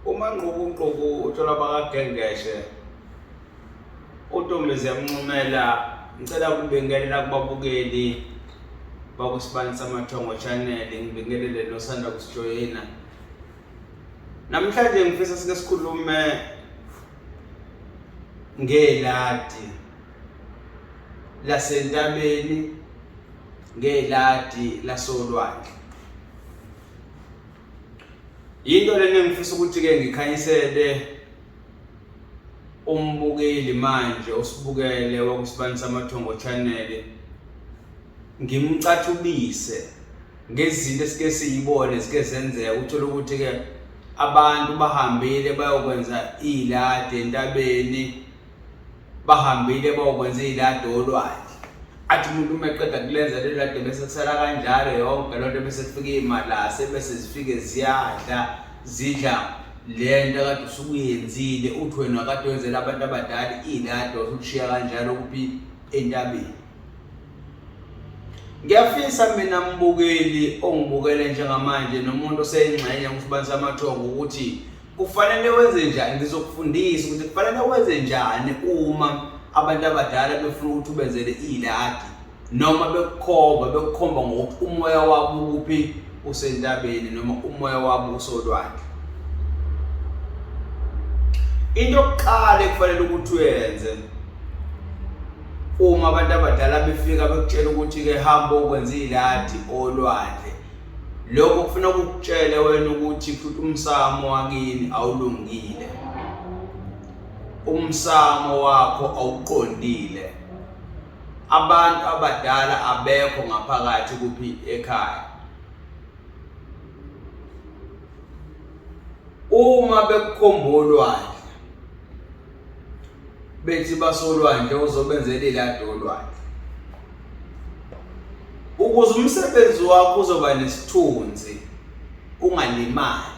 UMangqukunquku uthola bakaGengeshe uNtombi ziyamnxumela ngicela ukubingelela kubabukeli bakusibani samathongo channel ngibingelele nosanda kusijoyina namhlanje ngifisa sike sikhulume ngeladi lasentabeni ngeladi lasolwandle Yinto lena engifisa ukuthi ke ngikhanyisele umbukeli manje osibukele wakusibani samathongo channel ngimcathubise ngezinto esike siyibone sike zenzeka uthola ukuthi ke abantu bahambile bayokwenza iladi entabeni bahambile bayokwenza iladi olwandle athi umuntu uma eqeda kulenza leli ladi bese kusala kanjalo yonke loo nto bese kufika iy'malase bese zifike ziyadla zidla le nto kade usukuyenzile uthi wena kade wenzela abantu abadala iladi wasukushiya kanjalo kuphi entabeni Ngiyafisa mina mbukeli ongibukele njengamanje nomuntu oseyingxenye kusibani samathongo ukuthi kufanele wenze njani ngizokufundisa ukuthi kufanele wenze njani uma abantu abadala befuna ukuthi ubenzele iladi noma bekukhomba bekukhomba ngokuthi umoya wabo ukuphi usentabeni noma umoya wabo usolwandle into yokuqala ekufanele ukuthi uyenze uma abantu abadala befika bekutshela ukuthi-ke hamba okwenza iladi olwandle lokho kufuna ukukutshele wena ukuthi futhi umsamo wakini awulungile umsamo wakho awuqondile abantu abadala abekho ngaphakathi kuphi ekhaya uma bekukhomba olwandle bethi basolwandle uzobenzela iladi olwandle ukuze umsebenzi wakho uzoba nesithunzi ungalimali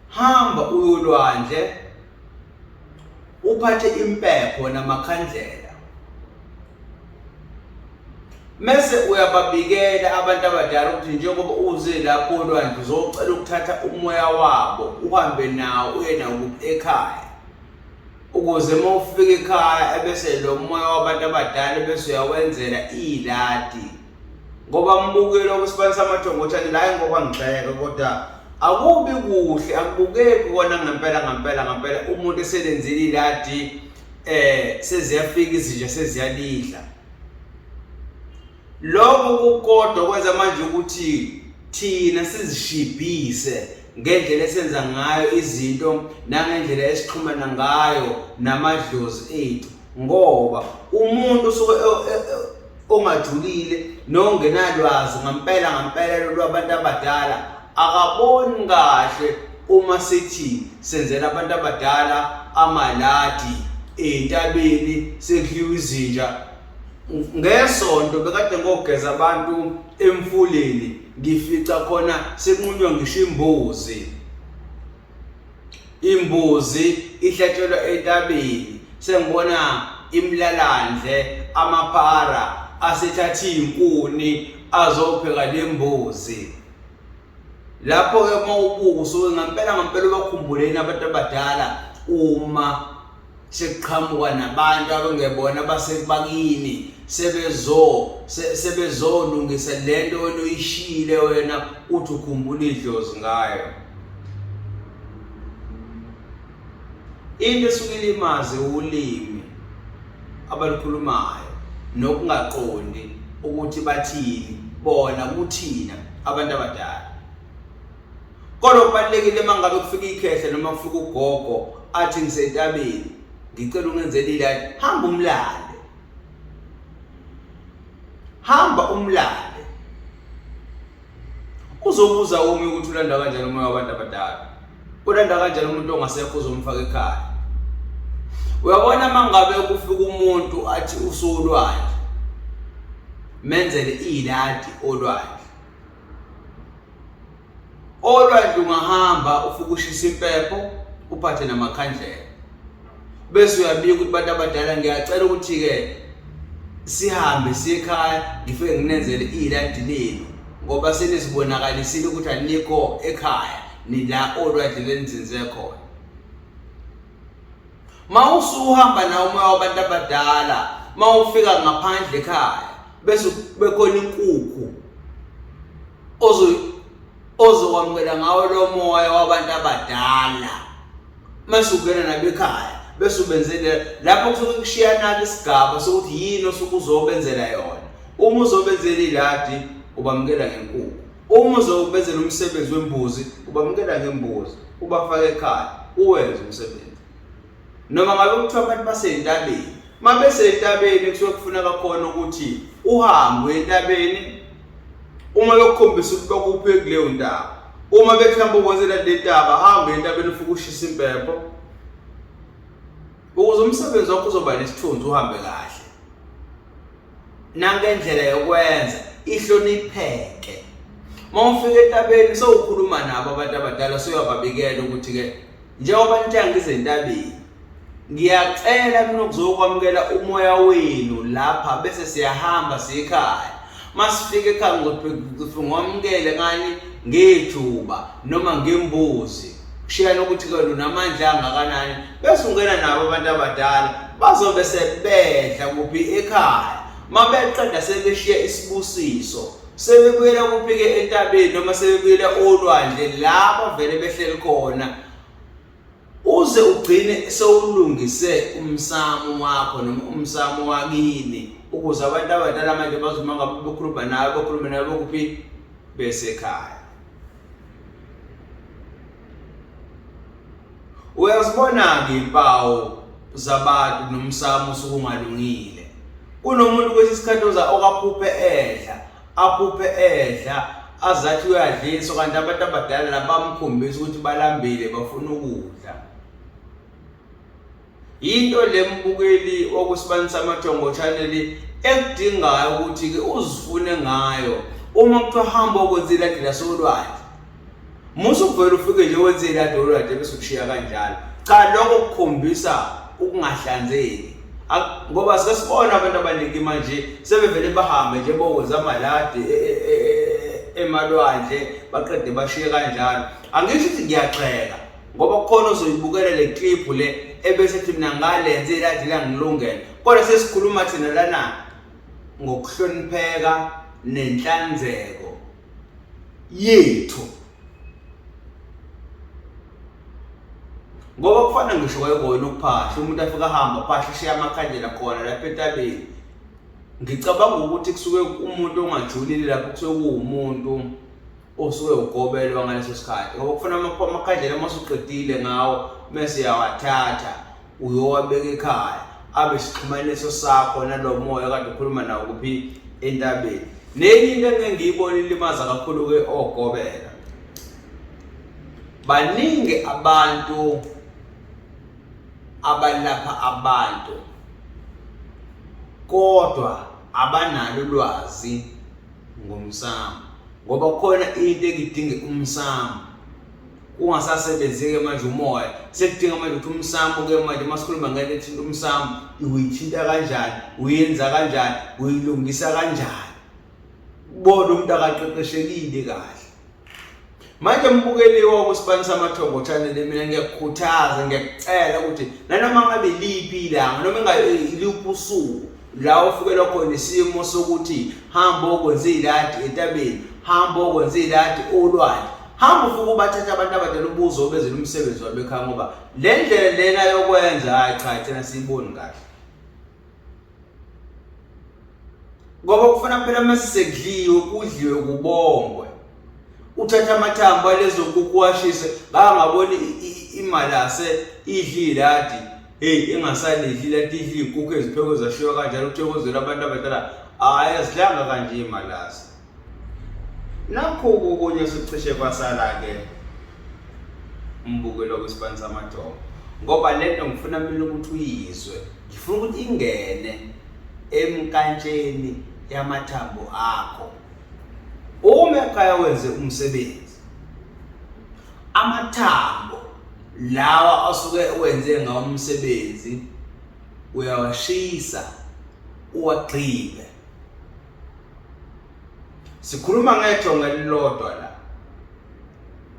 hamba uyolwandle uphathe impepho namakhandlela mese uyababikela abantu abadala ukuthi njengoba uze lapho olwandle uzocela ukuthatha umoya wabo uhambe nawo uye nawo ekhaya ukuze uma ufika ekhaya ebese lo moya wabantu abadala bese uyawenzela iladi ngoba mbukelo kusibani samathongo uthani la ngoba ngigxeke kodwa akubi kuhle akubukeki kona ngempela ngempela ngempela umuntu eselenzile iladi eh seziyafika izinja seziyalidla lokho kukodwa kwenza manje ukuthi thina sizishibhise ngendlela esenza ngayo izinto nangendlela esixhumana ngayo namadlozi ethu ngoba umuntu usuke e, e, e, ongajulile nongenalwazi ngampela ngampela lwabantu abadala akaboni kahle uma sithi senzela abantu abadala amaladi entabeni sekudliwa izinja ngesonto bekade ngogeza abantu emfuleni ngifica khona sekunqunywa ngisho imbuzi imbuzi ihlatshelwa entabeni sengibona imlalandle amaphara asethatha izinkuni azopheka lembuzi lapho ke uma ubuka usuke ngempela ngempela ubakhumbuleni abantu abadala uma sekuqhamuka nabantu abangebona abasekubakini sebezo sebezolungisa lento wena oyishile wena uthi ukhumbula idlozi ngayo into esuke ilimaze ulimi abalukhulumayo nokungaqondi ukuthi bathini bona kuthina abantu abadala Kodwa kubalulekile uma ngabe kufika ikhehle noma kufika ugogo athi ngisentabeni ngicela ungenzele iladi hamba umlande hamba umlande uzobuza umi ukuthi ulanda kanjani umoya wabantu abadala ulanda kanjani umuntu ongasekho uzomfaka ekhaya uyabona uma ngabe kufika umuntu athi usolwandle menzele iladi olwandle Olwandle ungahamba ufike ushisa impepho uphathe namakhandlela bese uyabika ukuthi bantu abadala ngiyacela ukuthi-ke sihambe siye ekhaya ngifike nginenzele iladi lenu ngoba senizibonakalisile ukuthi anikho ekhaya nila olwandle lenizinze khona. Mawusuhamba nawo umoya wabantu abadala, mawufika ngaphandle ekhaya bese bekhona inkukhu ozokwamukela ngawo lo moya wabantu abadala mase ungena nabo ekhaya bese ubenzele lapho kusuke kushiyana-ke isigaba sokuthi yini osuke uzobenzela yona. Uma uzobenzela iladi ubamukela ngenkukhu, uma uzobenzela umsebenzi wembuzi ubamukela ngembuzi, ubafake ekhaya uwenze umsebenzi. Noma ngabe kuthiwa abantu basentabeni, uma besentabeni kusuke kufuneka khona ukuthi uhambe uye entabeni uma bekukhombisa ukuthi bakuphi kuleyo ntaba. Uma bethi hamba ukwenzela le ntaba, hamba entabeni ufike ushise impepho ukuze umsebenzi wakho uzoba nesithunzi uhambe kahle. Nangendlela yokwenza ihlonipheke. Uma ufika entabeni sewukhuluma nabo abantu abadala sewuyababikela ukuthi-ke njengoba nithe angize entabeni ngiyacela mina ukuzokwamukela umoya wenu lapha bese siyahamba siyekhaya. Masifika ekhaya ngizofika ngiwamukele ngani ngejuba noma ngembuzi. Kushiyana ukuthi ke unamandla angakanani bese ungena nabo abantu abadala bazobe sebedla kuphi ekhaya. Mabeqeda sebeshiya isibusiso sebebuyela kuphi-ke entabeni noma sebebuyela olwandle la bavele behleli khona uze ugcine sewulungise umsamo wakho noma umsamo wakini ukuze abantu abadala manje bazoma ngabe bekhuluma nawe bekhulume nawe bekuphi besekhaya. Uyazibona-ke impawu zabantu nomsamo osuke ungalungile. Kunomuntu kwesinye isikhathi oza okaphuphe edla, aphuphe edla azathi uyadliswa kanti abantu abadala labamkhombisa ukuthi balambile bafuna ukudla. Yinto le mbukeli wakusibani samathongo channel ekudingayo ukuthi-ke uzifune ngayo uma kuthiwa hamba okwenza iladi lasolwandle. Musa ukuvele ufike nje wenze iladi olwandle bese ukushiya kanjalo. Cha, lokho kukhombisa ukungahlanzeki. Ngoba sike sibona abantu abaningi manje sebevele bahambe nje bokwenza amaladi e, e, e, emalwandle baqede bashiye kanjalo. Angisho ukuthi ngiyagxeka ngoba kukhona ozoyibukela le clip le ebese ethi mina ngalenze iladi langilungela, kodwa sesikhuluma thina lana ngokuhlonipheka nenhlanzeko yethu, ngoba kufana ngisho kwayikona ukuphahla umuntu afike ahamba aphahla eshiya amakhandlela khona lapha entabeni. Ngicabanga ukuthi kusuke umuntu ongajulile lapho kusuke kuwumuntu osuke ugobelwa ngaleso sikhathi, ngoba kufana amakhandlela uma usuqedile ngawo mese uyawathatha uyowabeka ekhaya abe sixhumaniso sakho nalo moya kade ukhuluma nawo kuphi entabeni. Nenye into engeke ngiyibone ilimaza kakhulu-ke ogobela, baningi abantu abalapha abantu kodwa abanalo ulwazi ngomsamo, ngoba kukhona into ekidinga umsamo kungasasebenzike manje umoya sekudinga manje ukuthi umsamo ke manje uma sikhuluma ngento ethinta umsamo uyithinta kanjani, uyenza kanjani, uyilungisa kanjani, bona umuntu akaqeqeshekile kahle. Manje mbukeli wakusibani samathongo channel, mina ngiyakukhuthaza ngiyakucela ukuthi nanoma ngabe liphi ilanga noma iluphi usuku la ufikelwa khona isimo sokuthi hamba okwenza iladi entabeni, hamba okwenza iladi olwandle, hamba ufike ubathatha abantu abadala ubuzo obenzela umsebenzi wabo ekhaya, ngoba le ndlela lena yokwenza hayi cha thina siyiboni kahle, ngoba kufuna phela mase sekudliwe kudliwe kubongwe. Uthatha amathambo alezo nkukhu washise bangaboni imalase idla iladi, hey ingasalidli iladi, idla iy'nkukhu eziphekwe zashiywa kanjalo kuthokozela abantu abadala. Hhayi azidlanga kanje imalase. Nakhu kokunye sekucishe kwasala-ke umbukelo kwisibani samathongo, ngoba le nto ngifuna mina ukuthi uyizwe, ngifuna ukuthi ingene emnkantsheni yamathambo akho. Uma ekhaya wenze umsebenzi, amathambo lawa asuke wenze ngawo umsebenzi uyawashisa uwagxibe. Sikhuluma ngethonga elilodwa la.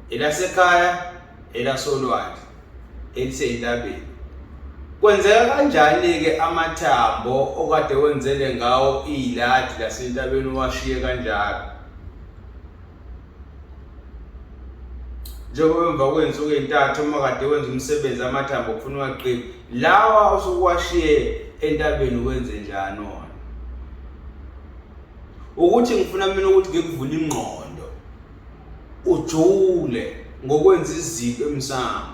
Elasekhaya, elasolwandle, elisezintabeni. Kwenzeka kanjani-ke amathambo okade wenzele ngawo iladi lasentabeni uwashiye kanjalo? Njengoba emva kwey'nsuku ey'ntathu uma kade wenza umsebenzi amathambo kufuna uwaqine, lawa osuke uwashiye entabeni wenze njani wona? Ukuthi ngifuna mina ukuthi ngikuvule ingqondo ujule ngokwenza izinto emsamo.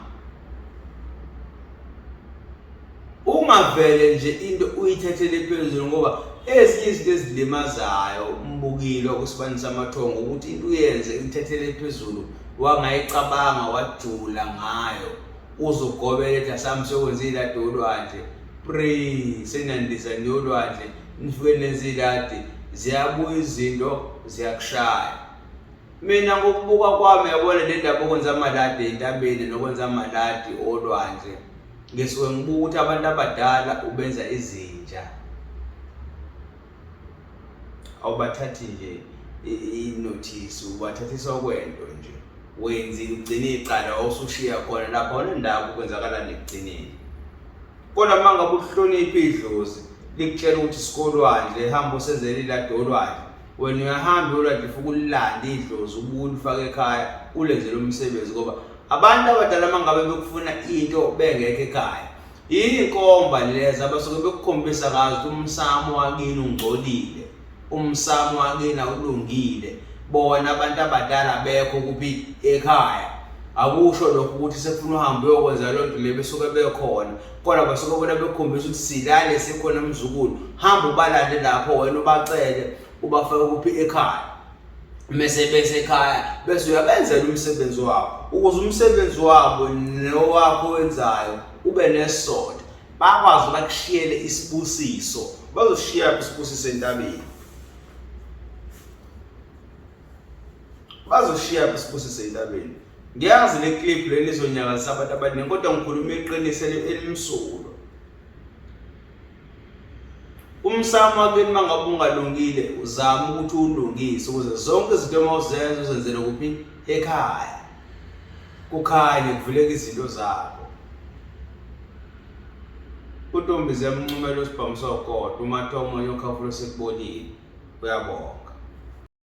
Ungavele nje into uyithathele phezulu ngoba ezinye izinto ezilimazayo umbukile okusibani samathongo ukuthi into uyenze uyithathele phezulu wangayicabanga wajula ngayo uzogobela ethi asami sokwenza iladi olwandle pre senandisa nolwandle nifike nenze iladi ziyabuya izinto ziyakushaya. Mina ngokubuka kwami yabona le ndaba okwenza amaladi entabeni nokwenza amaladi olwandle ngisuke ngibuka ukuthi abantu abadala ubenza izinja awubathathi nje inothisi ubathathisa okwento nje wenzile ugcine icala wawusushiya khona lapho awunandaba ukwenzakalani ekugcineni. Kodwa uma ngabe uhlonipha idlozi likutshela ukuthi sikolwandle hamba usenzele iladi olwandle wena uyahamba olwandle ufike ulilande idlozi ubuye ulifake ekhaya ulenzele umsebenzi ngoba abantu abadala uma ngabe bekufuna into bengekho ekhaya iy'nkomba lezi abasuke bekukhombisa ngazo ukuthi umsamo wakini ungcolile umsamo wakini awulungile bona abantu abadala bekho kuphi ekhaya akusho lokho ukuthi sekufuna uhambe uyokwenza loo nto le besuke bekhona kodwa basuke bona bekhombisa ukuthi silale sikhona mzukulu hamba ubalande lapho wena ubacele ubafake kuphi ekhaya mese bese ekhaya bese uyabenzela umsebenzi wabo ukuze umsebenzi wabo nowakho wenzayo ube nesonto bakwazi bakushiyele isibusiso bazoshiya isibusiso entabeni bazoshiya isibusiso entabeni ngiyazi le clip leli izonyakazisa abantu abaningi kodwa ngikhuluma iqiniso elimsulwa umsamo wakini uma ngabe ungalungile uzama ukuthi uwulungise ukuze zonke izinto uma uzenza uzenzele kuphi ekhaya kukhanye kuvuleke izinto zakho uNtombi ziyamncumela usibhamu sogodo uMathomo omunye ukhafula sekubolile uyabonga.